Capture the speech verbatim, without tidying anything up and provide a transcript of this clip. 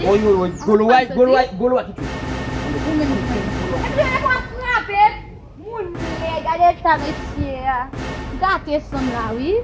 Woy, woy, woy, golo, woy, golo, woy, golo, woy, kite. Ou menm, ou menm. Epi, epi w ap frape. Moun lè, gade eta mesye a. Gate sanm la, wi.